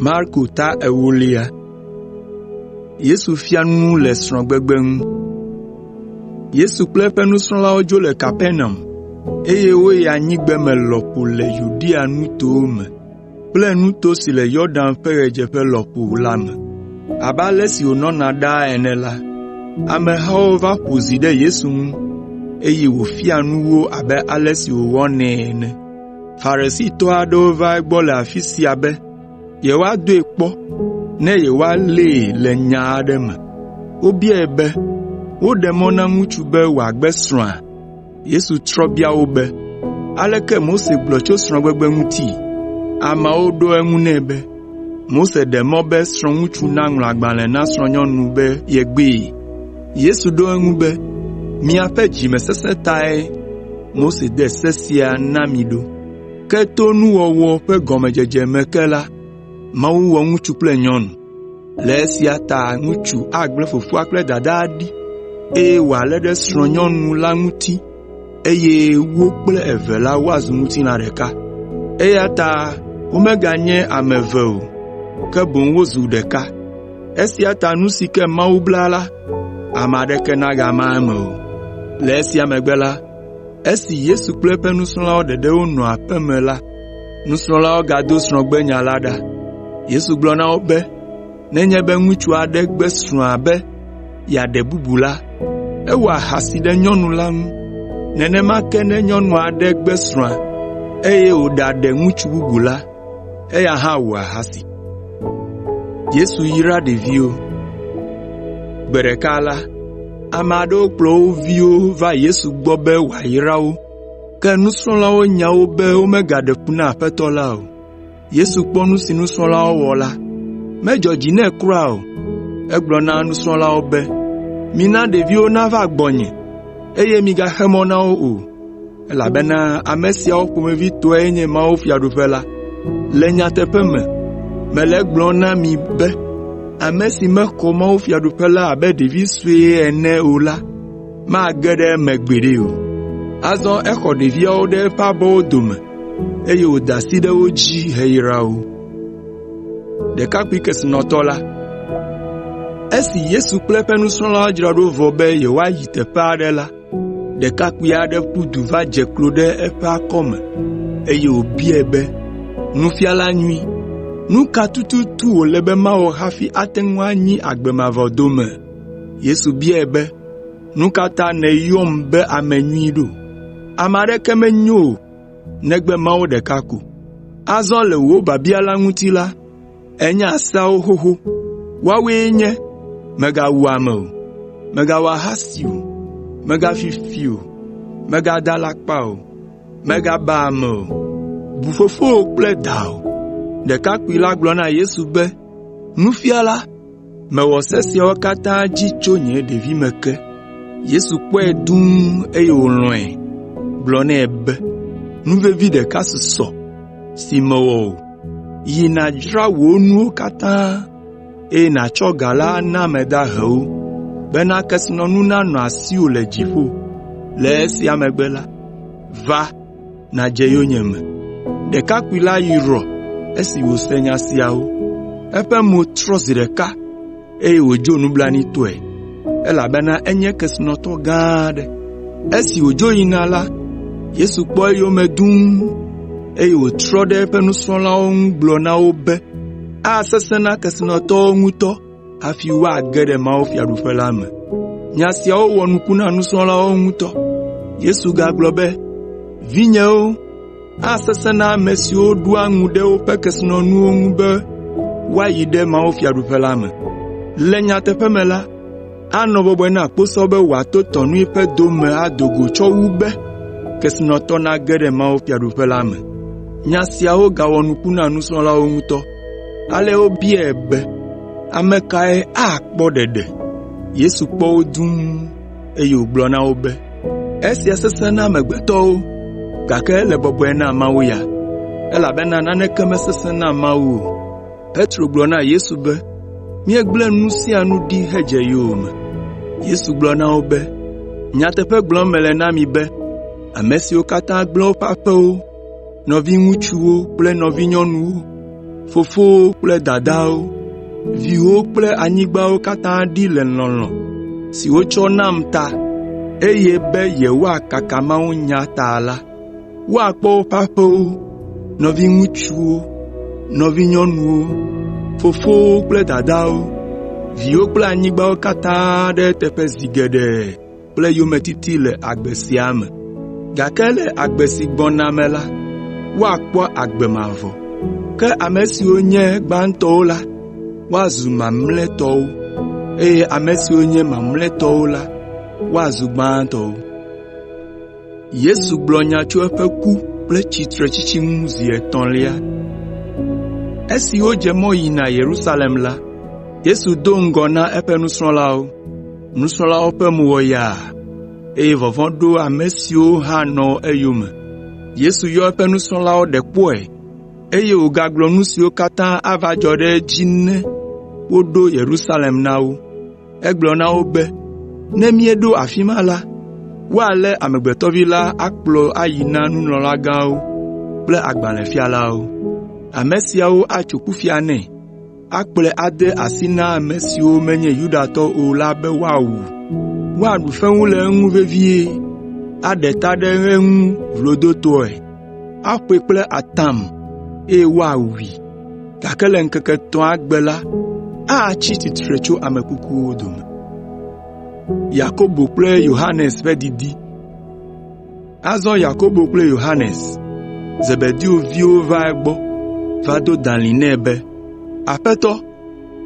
Marko ta ewolia. Yesu fia nu le srɔ̃gbegbe ŋu. Yesu kple eƒe nusrɔ̃lawo dzo le Kapernaum, eye woyi anyigbeme lɔƒo le Yudea nutowo me kple nuto si le Yɔdan ƒe ɣedzeƒe lɔƒo la me. Abe ale si wònɔna ɖaa ene la, amehawo va ƒo zi ɖe Yesu ŋu, eye wòfia nu wo abe ale si wòwɔnɛ ene. Farisitɔ aɖewo va egbɔ le afi sia be yewoadoe kpɔ ne yewoalée le nya aɖe me. Wobiae be, “Woɖe mɔ na ŋutsu be wòagbe srɔ̃a?” Yesu trɔ bia wo be, “Aleke Mose gblɔ tso srɔ̃gbegbe ŋuti?” Ameawo ɖo eŋu nɛ be, “Mose ɖe mɔ be srɔ̃ŋutsu naŋlɔ agbalẽ na srɔ̃nyɔnu be yegbee.” Yesu ɖo eŋu be, “Miaƒe dzimesesẽ tae Mose de se sia na mi ɖo. Ke to nuwɔwɔ ƒe gɔmedzedze me ke la, Mawu wɔ ŋutsu kple nyɔnu. Le esia ta ŋutsu agblẽ fofoa kple dadaa ɖi, eye wòalé ɖe srɔ̃nyɔnu la ŋuti, eye wo kple eve la woazu ŋutilã ɖeka. Eya ta womeganye ame eve o, ke boŋ wozu ɖeka. Esia ta nu si ke Mawu bla la, ame aɖeke nagama eme o.” Le esia megbe la, esi Yesu kple eƒe nusrɔ̃lawo ɖeɖe wonɔ aƒe me la, nusrɔ̃lawo gado srɔ̃gbenya la ɖa. Yesu gblɔ na wo be, “Nenye be ŋutsu aɖe gbe srɔ̃a be yeaɖe bubu la, ewɔ ahasi ɖe nyɔnu la ŋu. Nenema ke ne nyɔnu aɖe gbe srɔ̃a, eye wòɖaɖe ŋutsu bubu la, eya hã wɔ ahasi.” Gbe ɖeka la, ame aɖewo kplɔ wo viwo va Yesu gbɔ be wòayra wo, ke nusrɔ̃lawo nya wo be womegaɖe fu na Aƒetɔ la o. Yesu kpɔ nu si nusrɔ̃lawo wɔ la, medzɔ dzi nɛ kura o. Egblɔ na nusrɔ̃lawo be, “Mina ɖeviwo nava gbɔnye, eye migaxe mɔ na wo o, elabena ame siawo ƒomevi tɔe nye mawufiaɖuƒe la. Le nyateƒe me, mele egblɔm na mi be ame si mexɔ mawufiaɖuƒe la abe ɖevi sue ene o la, mage ɖe eme gbeɖe o.” Azɔ exɔ ɖeviawo ɖe eƒe abɔwo dome, eye wòda asi ɖe wo dzi heyra wo. Esi Yesu kple eƒe nusrɔ̃lawo dzra ɖo vɔ be yewoayi teƒe aɖe la, ɖekakpui aɖe ƒu du va dze klo ɖe eƒe akɔme, eye wòbiae be, “Nufiala nyui, nu ka tututu wòle be mawɔ hafi ate ŋu anyi agbe mavɔ dome?” Yesu biae be, “Nu ka ta nèyɔm be ame nyui ɖo? Ame aɖeke menyo o, negbe Mawu ɖeka ko. Azɔ le wò biabia la ŋuti la, ènya seawo xoxo. Woawoe nye, ‘Mègawu ame o, mègawɔ ahasi o, mègafi fi o, mègada alakpa o, mègaba ame o, bu fofowò kple dawò.’ ” Ɖekakpui la gblɔ na Yesu be, “Nufiala, mewɔ se siawo katã dzi tso nye ɖevime ke.” Yesu kpɔe dũu eye wòlɔ̃e, gblɔ nɛ be, “Nu vevi ɖeka susɔ si mèwɔ o. Yi nàdzra wò nuwo katã, eye nàtsɔ ga la ana ame dahewo, bena kesinɔnu nanɔ asiwò le dziƒo. Le esia megbe la, va, nàdze yonyeme.” Ɖekakpui la yrɔ esi wòse nya siawo. Eƒe mo trɔ zi ɖeka eye wòdzo nublanuitɔe, elabena enye kesinɔtɔ gã aɖe. Esi wòdzo yina la, Yesu kpɔ eyome dũu, eye wòtrɔ ɖe eƒe nusrɔ̃lawo ŋu gblɔ na wo be, “Asesẽ na kesinɔtɔwo ŋutɔ hafi woage ɖe mawufiaɖuƒe la me.” Nya siawo wɔ nuku na nusrɔ̃lawo ŋutɔ. Yesu gagblɔ be, “Vinyewo, asesẽ na ame siwo ɖoa ŋu ɖe woƒe kesinɔnuwo ŋu be woayi ɖe mawufiaɖuƒe la me. Le nyateƒe me la, anɔ bɔbɔe na kposɔ be wòato tɔnui ƒe do me ado go tsɔ wu be kesinɔtɔ nage ɖe mawufiaɖuƒe la me.” Nya siawo gawɔ nuku na nusrɔ̃lawo ŋutɔ. Ale wobiae be, “Ame kae akpɔ ɖeɖe?” Yesu kpɔ wo dũu, eye wògblɔ na wo be, “Esia sesẽ na amegbetɔwo, gake ele bɔbɔe na Mawu ya, elabena naneke mesesẽ na Mawu o.” Petro gblɔ na Yesu be, “Míegblẽ nu sia nu ɖi hedze yowòme.” Yesu gblɔ na wo be, “Nyateƒe gblɔm mele na mi be ame siwo katã gblẽ woƒe aƒewo, nɔviŋutsuwo kple nɔvinyɔnuwo, fofowo kple dadawo, viwo kple anyigbawo katã ɖi le lɔlɔ̃ si wotsɔ nam ta, eye be yewoakaka mawunya ta la, woakpɔ woƒe aƒewo, nɔviŋutsuwo, nɔvinyɔnuwo, fofowo kple dadawo, viwo kple anyigbawo katã ɖe eteƒe zi geɖe kple yometiti le agbe sia me, gake le agbe si gbɔna me la, woakpɔ agbe mavɔ. Ke ame siwo nye gbãtɔwo la, woazu mamlɛtɔwo, eye ame siwo nye mamlɛtɔwo la, woazu gbãtɔwo.” Esi wodze mɔ yina Yerusalem la, Yesu do ŋgɔ na eƒe nusrɔ̃lawo. Nusrɔ̃lawo ƒe mo wɔ yaa, eye vɔvɔ̃ ɖo ame siwo hã nɔ eyome. Yesu yɔ eƒe nusrɔ̃lawo ɖe kpɔe, eye wògagblɔ nu siwo katã ava dzɔ ɖe edzi ne woɖo Yerusalem na wo. Egblɔ na wo be, “Ne míeɖo afi ma la, woalé Amegbetɔ Vi la akplɔ ayi na nunɔlagãwo kple agbalẽfialawo. Ame siawo atso kufia nɛ, akplɔe ade asi na ame siwo menye Yudatɔwo o la be woawu. Woaɖu fewu le eŋu vevie, aɖe ta ɖe eŋu vlodotɔe, aƒoe kple atam eye woawui, gake le ŋkeke etɔ̃a gbe la, atsi tsitre tso ame kukuwo dome.” Azɔ Yakobo kple Yohanes, Zebedeo viwo va egbɔ va do dalĩ nɛ be, “Aƒetɔ,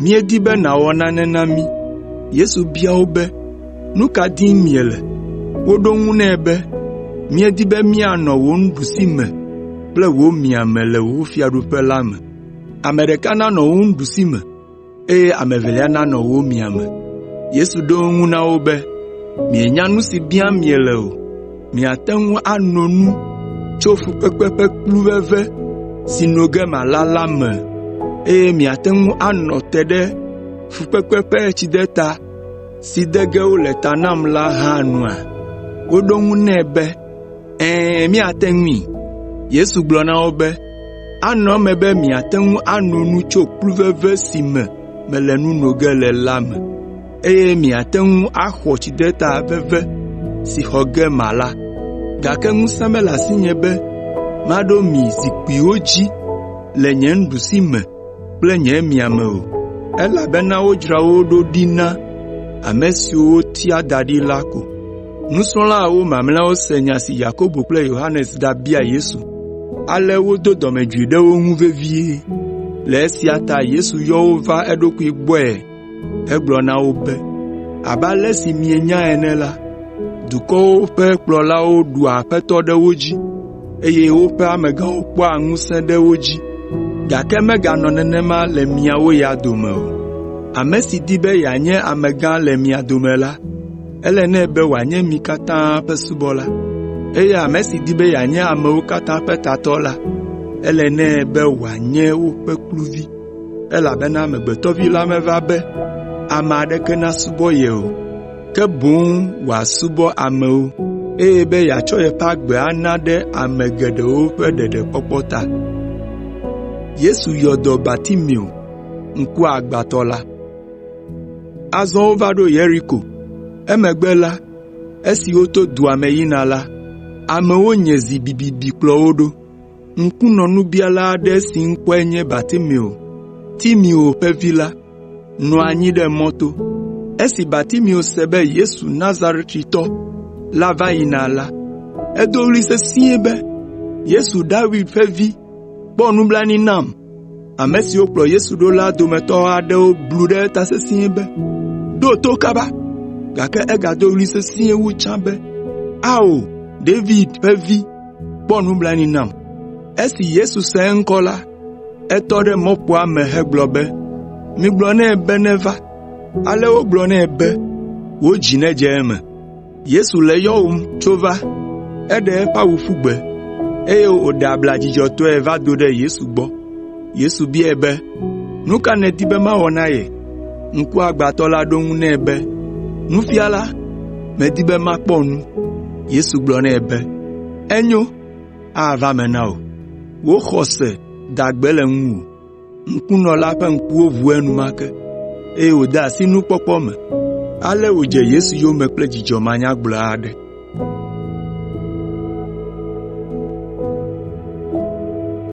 míedi be nàwɔ nane na mí.” Yesu bia wo be, “Nu ka dim miele?” Woɖo eŋu nɛ be, “Míedi be míanɔ wò nuɖusime kple wò miame le wò fiaɖuƒe la me. Ame ɖeka nanɔ wò nuɖusime eye ame evelia nanɔ wò miame.” Yesu ɖo eŋu na wo be, “Mienya nu si biam miele o. Miate ŋu ano nu tso fukpekpe ƒe kplu veve si no ge mala la me eye miate ŋu anɔ te ɖe fukpekpe ƒe tsideta si de ge wole ta nam la hã nua?” Woɖo eŋu nɛ be, “Ɛ̃, míate ŋui.” Yesu gblɔ na wo be, “Anɔ eme be miate ŋu ano nu tso kplu veve si me mele nu no ge le la me, eye miate ŋu axɔ tsideta veve si xɔ ge mala, gake ŋusẽ mele asinye be maɖo mi zikpuiwo dzi le nye nuɖusime kple nye miame o, elabena wodzra wo ɖo ɖi na ame siwo wotia da ɖi la ko.” Nusrɔ̃la ewo mamlɛawo se nya si Yakobo kple Yohanes ɖabia Yesu, ale wodo dɔmedzoe ɖe wo ŋu vevie. Le esia ta Yesu yɔ wo va eɖokui gbɔe hegblɔ na wo be, “Abe ale si mienya ene la, dukɔwo ƒe kplɔlawo ɖua aƒetɔ ɖe wo dzi, eye woƒe amegãwo kpɔa ŋusẽ ɖe wo dzi, gake meganɔ nenema le miawo ya dome o. Ame si di be yeanye amegã le mia dome la, ele nɛ be wòanye mi katã ƒe subɔla. Eye ame si di be yeanye amewo katã ƒe tatɔ la, ele nɛ be wòanye woƒe kluvi. Elabena Amegbetɔ Vi la meva be ame aɖeke nasubɔ ye o, ke boŋ wòasubɔ amewo, eye be yeatsɔ yeƒe agbe ana ɖe ame geɖewo ƒe ɖeɖekpɔkpɔ ta.” Azɔ wova ɖo Yeriko. Emegbe la, esi woto dua me yina la, amewo nye zi bibibi kplɔ wo ɖo. Ŋkunɔ nubiala aɖe si ŋkɔe nye Bartimeo, Timeo ƒe vi la, nɔ anyi ɖe mɔto. Esi Bartimeo se be Yesu Nazaretitɔ la va yina la, edo ɣli sesĩe be, “Yesu David ƒe Vi, kpɔ nublanui nam!” Ame siwo kplɔ Yesu ɖo la dometɔ aɖewo blu ɖe eta sesĩe be, “Ɖo to kaba!” Gake egado ɣli sesĩe wu tsã be, “Ao, David ƒe Vi, kpɔ nublanui nam!” Esi Yesu se eŋkɔ la, etɔ ɖe mɔƒoa me hegblɔ be, “Migblɔ nɛ be neva.” Ale wogblɔ nɛ be, “Wò dzi nedze eme, Yesu le yɔwòm, tso va.” Eɖe eƒe awu ƒu gbe, eye wòɖe abla dzidzɔtɔe va do ɖe Yesu gbɔ. Yesu biae be, “Nu ka nèdi be mawɔ na ye?” Ŋkuagbãtɔ la ɖo eŋu nɛ be, “Nufiala, medi be makpɔ nu.” Yesu gblɔ nɛ be, “Enyo, ava eme na wò. Wò xɔse da gbe le ŋuwò.” Ŋkunɔ la ƒe ŋkuwo ʋu enumake, eye wòde asi nukpɔkpɔ me. Ale wòdze Yesu yome kple dzidzɔ manyagblɔ aɖe.